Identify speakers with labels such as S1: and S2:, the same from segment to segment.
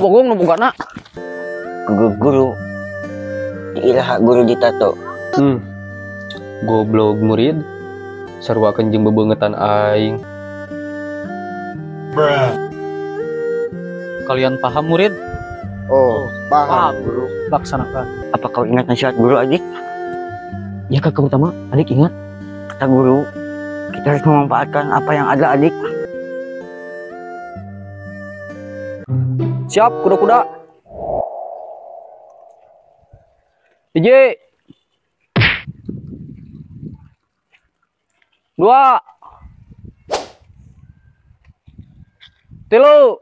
S1: Bogong nu bogana.
S2: Guru iraha guru ditato.
S3: Goblok murid. Sarua jeung bebeungetan aing.
S1: Kalian paham murid?
S4: Oh, paham guru.
S1: Laksanakan.
S2: Apa kau ingat nasihat guru adik?
S1: Ya kakak pertama, adik ingat.
S2: Kata guru, kita harus memanfaatkan apa yang ada adik.
S1: Siap, kuda-kuda. 1, 2, 3.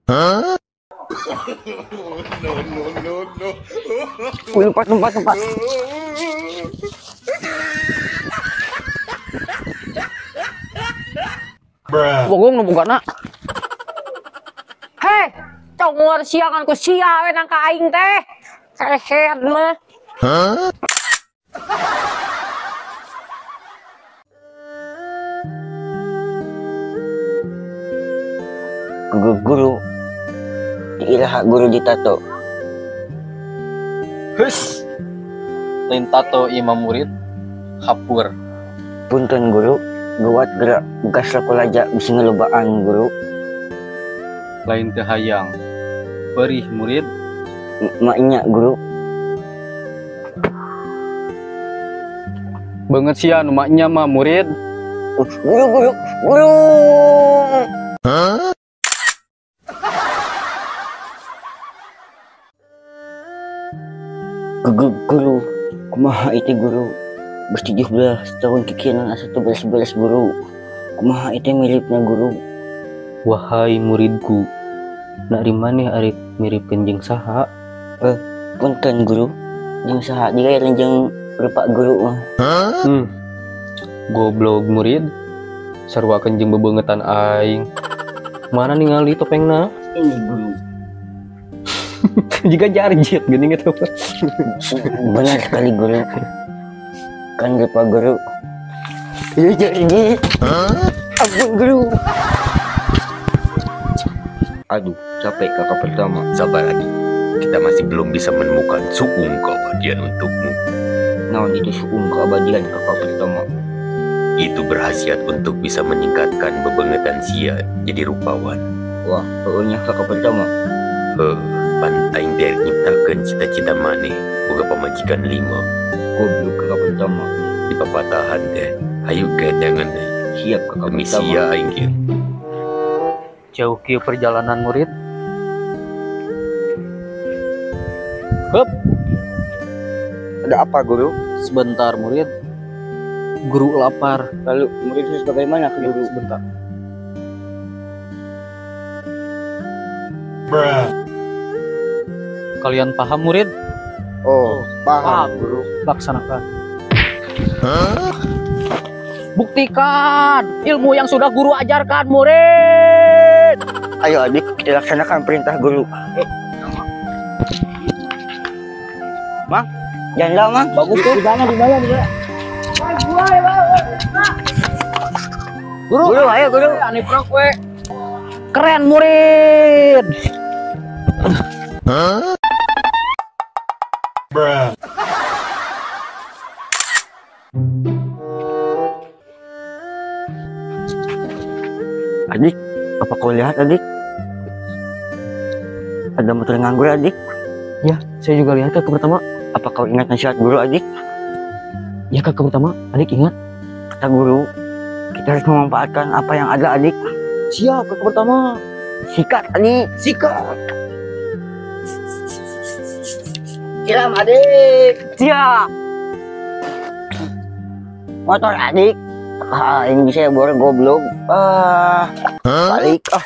S4: Huh?
S5: No, no, no, no.
S2: Lompat, lompat, lompat.
S1: Bogong nu bogana.
S6: Heh, congor siangan ku sia we nang ka aing teh. Sehet mah.
S4: Huh?
S2: Guru iraha guru ditato.
S3: Hus. Lain tato imam murid hapur.
S2: Punten guru, gawat gerak bekas lakulaja bisa ngelobaan guru.
S3: Lain teu hayang. Perih murid.
S2: Maknya guru.
S3: Banget sia nu maknya mah murid.
S2: Guru guru guru.
S4: Huh?
S2: Guru, kumaha itu guru? Geus 17 tahun kikieunan asa teu beres-beres guru. Kumaha itu miripna guru?
S3: Wahai muridku, nak rimaneh ari miripkeun jeung saha?
S2: Punten guru, jeung saha dieu jeung rupa guru mah.
S3: Goblok murid, sarua jeung bebeungetan aing. Mana ningali topengna?
S2: Ini guru.
S3: Jika jarjit gini gitu.
S2: Benar sekali guru. Kan rupa guru. Ya jarjit. Ampun guru.
S4: Aduh, capek kakak pertama.
S5: Sabar adik, kita masih belum bisa menemukan suung keabadian untukmu.
S2: Naon itu suung keabadian kakak pertama?
S5: Itu berkhasiat untuk bisa meningkatkan bebengetan sia jadi rupawan.
S2: Wah, pokoknya kakak pertama.
S5: Pan aing der nyiptakeun cita-cita maneh boga pamajikan 5.
S2: Goblok kakak pertama.
S5: Di papatahan teh, hayu kedangan deui.
S2: Siap kakak
S5: Demi
S2: pertama.
S5: sia aing kieu.
S1: Jauh kieu perjalanan murid. Hup.
S2: Ada apa guru?
S1: Sebentar murid. Guru lapar.
S2: Lalu murid harus bagaimana ke guru?
S1: Sebentar. Kalian paham murid?
S4: Oh, paham guru.
S1: Laksanakan. Buktikan ilmu yang sudah guru ajarkan murid.
S2: Ayo adik, kita laksanakan perintah guru. Mang, jangan lama.
S1: Bagus tuh.
S2: Di mana, di mana, di mana?
S1: Guru,
S2: guru, ayo guru.
S1: Aneh prok we. Keren murid.
S4: Huh?
S2: Adik, apa kau lihat adik? Ada motor nganggur adik.
S1: Ya, saya juga lihat kakak pertama.
S2: Apa kau ingat nasihat guru adik?
S1: Ya kakak pertama, adik ingat.
S2: Kata guru, kita harus memanfaatkan apa yang ada adik.
S1: Siap kakak pertama.
S2: Sikat adik.
S1: Sikat.
S2: Silam adik. Siap. Motor adik. Ah, ini bisa bor goblok. Ah, balik ah.